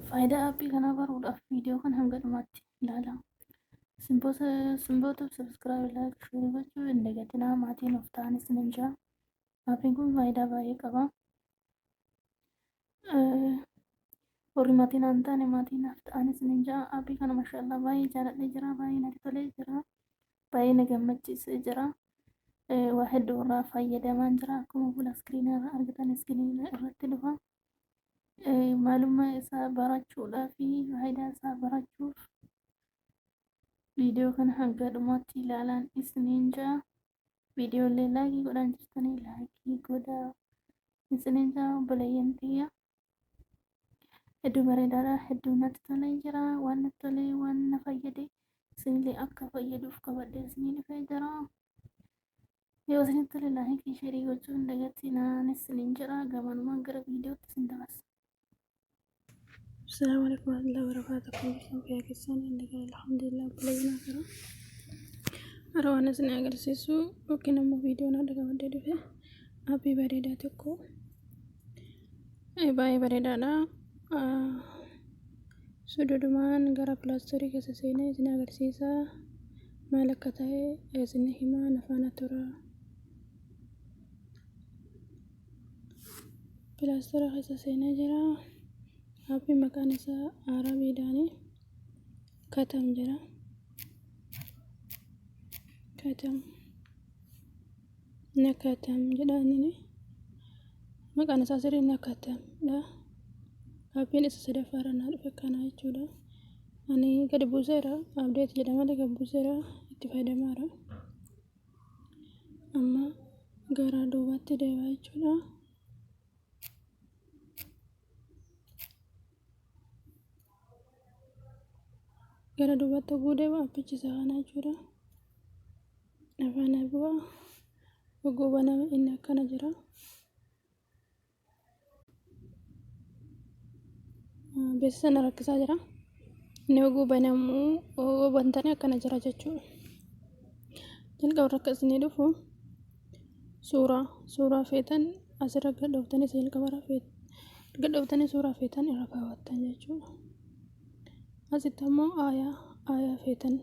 Faayidaa aappii kanaa baruudhaaf viidiyoo kana hanga dhumaatti ilaalaa. Simbootuuf subscribe, like, share gochuu hin dagatinaa. Maatiin of ta'anis ni jira. Aappiin kun faayidaa baay'ee qaba. Warri maatii naan taane maatii naaf ta'anis ni jira. Aappii kana mashallah baay'ee jaaladhee jira. Baay'ee natti tolee jira. Baay'ee na gammachiisee jira. Waa hedduu irraa fayyadamaan jira. Akkuma fuula iskiriinaa irra argitan iskiriinaa irratti dhufa. Maalummaa isaa barachuudhaa fi faayidaa isaa barachuuf viidiyoo kana hanga dhumaatti ilaalaan isiniin jaa. Viidiyoolee laayikii godhaan jirtanii laayikii godhaa isiniin jaa obboleeyyan tiyya. Hedduu bareedaadha. Hedduu natti tolee jira. Waan natti tolee waan na fayyade isinillee akka fayyaduuf qabadhee isinii dhufee jira. Yoo isinitti tole laayikii sheerii gochuu hin dagatinaa isiniin jedha. Gamanumaan gara viidiyootti isin dabarsa. Assalamu alaikum warahmatullahi wabarakatuh. Akkam jirtan fayyaa keessan inni gara alhamdulillah obboleeyyan akara. Har'a waan isin agarsiisu yookiin ammoo viidiyoon adda qabadhee dhufe aappii bareedaa tokko baay'ee bareedaadha. Sududumaan gara pilaastorii keessa seenee isin agarsiisa maal akka ta'e isin himaa na faana tura. Pilaastora keessa seenee jira. Aappiin maqaan isaa Arabiidhaani Katam jedha. Katam. Nakatam jedha inni. Maqaan isaa sirrii Nakatam dha. Aappiin isa sadaffaa irra naa dhufe kana jechuudha. Ani gadi buuseera. Update jedha malee gadi buuseera. Itti fayyadamaara. Amma gara duubaatti deebi'a jechuudha. Gara duubaatti oguu deebi'u appichi isa kana jechuudha. Afaan bu'a. Oguu baname inni akkana jira. Beeksisa na rakkisaa jira. Inni oguu banamu oguu bantanii akkana jira jechuudha. Jalqaba irra akka isinii dhufu suuraa suuraa feetan asirra gad dhooftanii isa jalqaba irra gad dhooftanii suuraa feetan irra kaawwattan jechuudha. Asitti ammoo aayaa aayaa feetan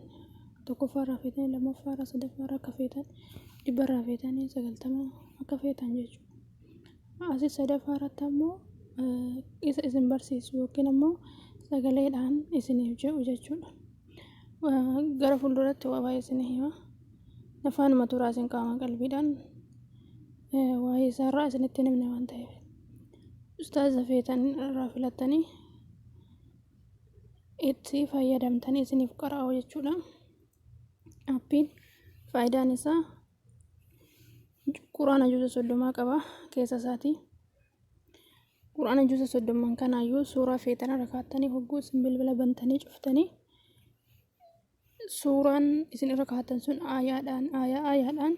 tokkoffaa irraa feetanii lammaffaa irraa sadaffaa irraa akka feetan dhibba irraa feetanii 90 akka feetan jechuudha. Asi sadaffaa irratti ammoo isa isin barsiisu yookiin ammoo sagaleedhaan isiniif jedhu jechuudha. Gara fuulduratti waa baay'ee isin hima. Afaanuma turaa isin qaama qalbiidhaan waa'ee isaarraa isinitti hin himne waan ta'eef. Ustaaza feetan irraa filattanii itti fayyadamtanii isiniif qara'u jechuudha. Appiin faayidaan isaa Quraana juuza 30 qaba keessa isaatii. Quraana juuza 30 kanaayyuu suuraa feetan irra kaattanii hogguu isin bilbila bantanii cuftanii suuraan isin irra kaattan sun aayaadhaan aayaa aayaadhaan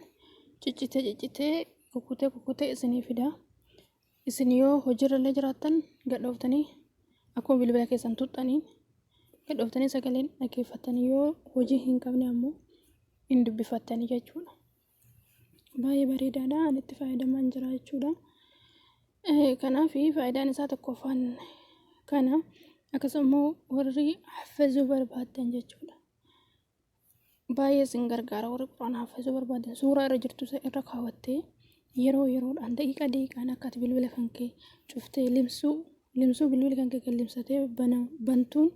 ciccitee ciccitee kukkutee kukkutee isinii fida. Isin yoo hojiirra illee jiraattan gadhooftanii akkuma bilbila keessan tuxxaniin gadhooftanii sagaleen dhaggeeffattanii yoo hojii hin qabne ammoo hin dubbifattanii jechuudha. Baay'ee bareedaadha. Ani itti fayyadamaan jira jechuudha. Kanaaf faayidaan isaa tokkoffaan kana akkasuma immoo warri haffazuu barbaaddan jechuudha. Baay'ee isin gargaara warri quraana haffazuu barbaadan suuraa irra jirtu isa irra kaawwattee yeroo yeroodhaan daqiiqaa daqiiqaan akka ati bilbila kan kee cuftee limsuu limsuu bilbila kan kee kan limsatee bantuun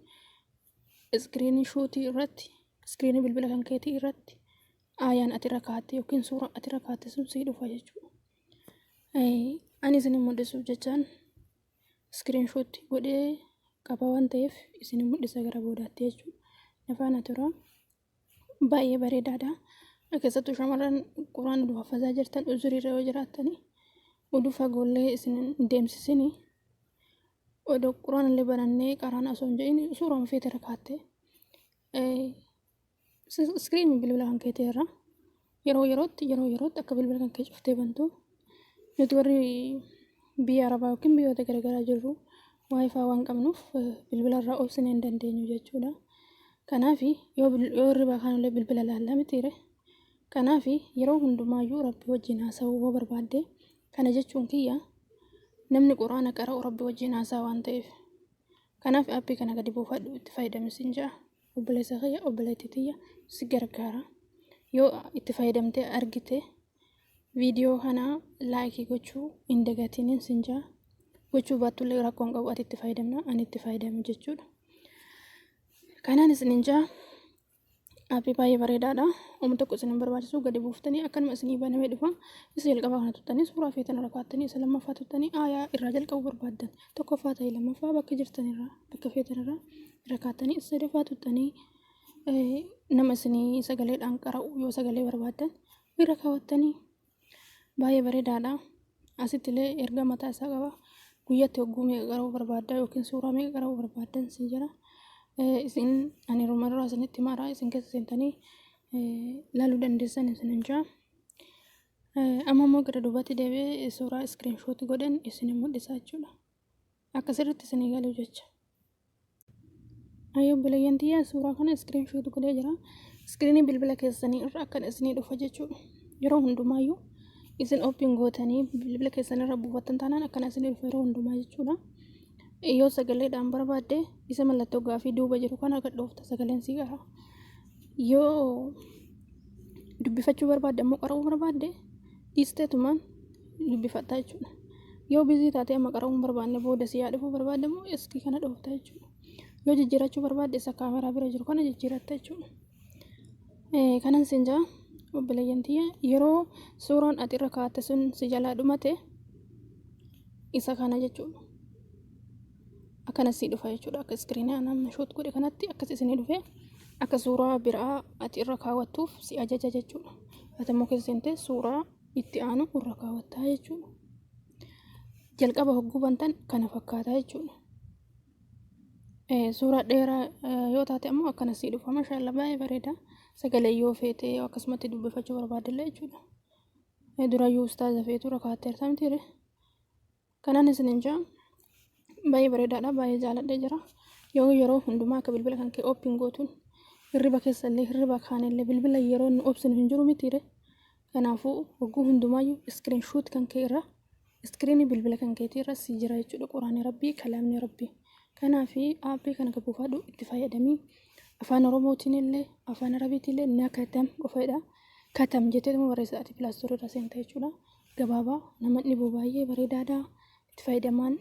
iskiriinii shuutii irratti iskiriinii bilbila kan keetii irratti aayaan ati irra kaatte yookiin suuraa ati irra kaatte sun sii dhufa jechuudha. Ani isin mul'isuuf jechaan iskiriin shuutti godhee qaba waan ta'eef isin mul'isa gara boodaatti jechuudha. Na faana tura. Baay'ee bareedaadha. Keessattuu shamarran quraana oduu haffazaa jirtan uzuriirra yoo jiraattani oduu fagoollee isin hin deemsisini oduu quraana illee banannee qaraana osoo hin jedhin suuraa feete irra kaattee Iskiriinii bilbila kan keetii irra yeroo yerootti yeroo yerootti akka bilbila kan kee cuftee bantu nuti warri biyya arabaa yookiin biyyoota garaagaraa jirru waayifaa waan qabnuuf bilbila irraa obsinee hin dandeenyu jechuudha. Kanaaf yoo yoo hirribaa kaanullee bilbila laallaa mitiire. Kanaaf yeroo hundumaayyuu rabbi wajjin haasa'uu yoo barbaadde kana jechuun kiyya namni quraana qara'u rabbi wajjin haasa'a waan ta'eef. Kanaaf aappii kana gadi buufadhu itti fayyadami siin ja'a. Obboleessa kiyya, obboleettii tiyya, si gargaara. Yoo itti fayyadamtee argite viidiyoo kana like gochuu hin dagatinin siin ja'a. Gochuu baattullee rakkoon qabu, ati itti fayyadamna ani itti fayyadamu jechuudha. Kanaan isinin ja'a. Aappii baay'ee bareedaadha. Oma tokko isin hin barbaachisu, gadi buuftanii akkanuma isinii banamee dhufa. Isa jalqabaa kana tuttanii suuraa feetan irra kaa'attanii, isa lammaffaa tuttanii aayaa irraa jalqabuu barbaaddan tokkoffaa ta'e lammaffaa bakka jirtan irraa bakka feetan irraa irra kaa'attanii, isa sadaffaa tuttanii nama isinii sagaleedhaan qara'u yoo sagalee barbaaddan irra kaawwattanii baay'ee bareedaadha. Asitti illee erga mataa isaa qaba. Guyyatti hogguu meeqa qara'uu barbaadda yookiin suuraa meeqa qara'uu barbaaddan si jira. Isin ani ruma irraa isinitti himaadha. Isin keessa seentanii ilaaluu dandeessan isin hin jira. Amma immoo gara duubatti deebi'ee suuraa screenshot godhan isin mul'isa jechuudha. Akka sirriitti isinii galuu jecha. Ayyoo obboleeyyan tiyyaa, suuraa kana screenshot godhee jira. Iskiriinii bilbila keessanii irra akkana isinii dhufa jechuudha. Yeroo hundumaayyuu isin open gootanii bilbila keessan irra buufattan taanaan akkana isinii dhufa yeroo hundumaa jechuudha. Yoo sagaleedhaan barbaadde isa mallattoo gaafii duuba jiru kana gad dhoofta, sagaleen sii qara. Yoo dubbifachuu barbaadde ammoo, qara'uu barbaadde, dhiisteetumaan dubbifatta jechuudha. Yoo busy taatee amma qara'uu hin barbaanne, booda si yaa dhufuu barbaadde immoo iskii kana dhoofta jechuudha. Yoo jijjiirachuu barbaadde isa kaameraa bira jiru kana jijjiiratta jechuudha. Kanan siin jaa, obboleeyyan tiyya, yeroo suuraan ati irra kaa'atte sun si jalaa dhumate isa kana jechuudha. Akkana sii dhufa jechuudha. Akka iskiriinii ana amma shoot godhe kanatti akkas isinii dhufe akka suuraa biraa ati irra kaawwattuuf si ajaja jechuudha. Ati immoo keessa seentee suuraa itti aanu irra kaawwattaa jechuudha. Jalqaba hogguu bantan kana fakkaataa jechuudha. Suuraa dheeraa yoo taate ammoo akkana sii dhufa. Mashaalla, baay'ee bareeda. Sagalee yoo feete, akkasumatti dubbifachuu barbaaddellee jechuudha. Durayyuu ustaaza feetu irra kaa'atteerta mitiire. Kanaan isin jaa, baay'ee bareedaadha, baay'ee jaaladhee jira. Yoo yeroo hundumaa akka bilbila kan kee open gootuun hirriba keessa illee, hirriba kaanillee bilbila yeroo nu obsinu hin jiru mitiire. Kanaafuu hogguu hundumaayyuu screenshot kan kee irra iskiriinii bilbila kan keetii irra si jira jechuudha quraanni rabbii, kalaamni rabbii. Kanaafi aappii kana buufadhu, itti fayyadamii. Afaan Oromootiin illee afaan Arabiitiin illee na katam qofadha. Katam jetteetuma barreessa, ati Play Store irra seenta jechuudha. Gabaabaa nama dhibu, baay'ee bareedaadha. Itti fayyadamaan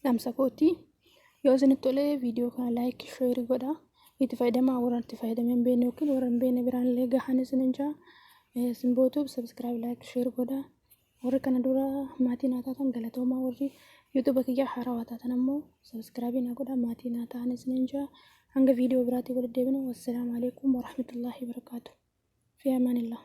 dhamsa kooti. Yoo isinitti tolee viidiyoo kana like, share godha. Itti fayyadamaa, warra itti fayyadamee hin beekne yookiin warra hin beekne biraan illee gahan isinin jaa. Simbootuuf subscribe, like, share godha. Warri kana dura maatii naa taatan galatoomaa, warri YouTube kiyya haarawaa taatan ammoo subscribe naa godha, maatii naa ta'an isinin jaa. Hanga viidiyoo biraatii walitti deebinu, wassalaamu alaikum warahmatullaahi wabarakaatu. Fi amaanillah.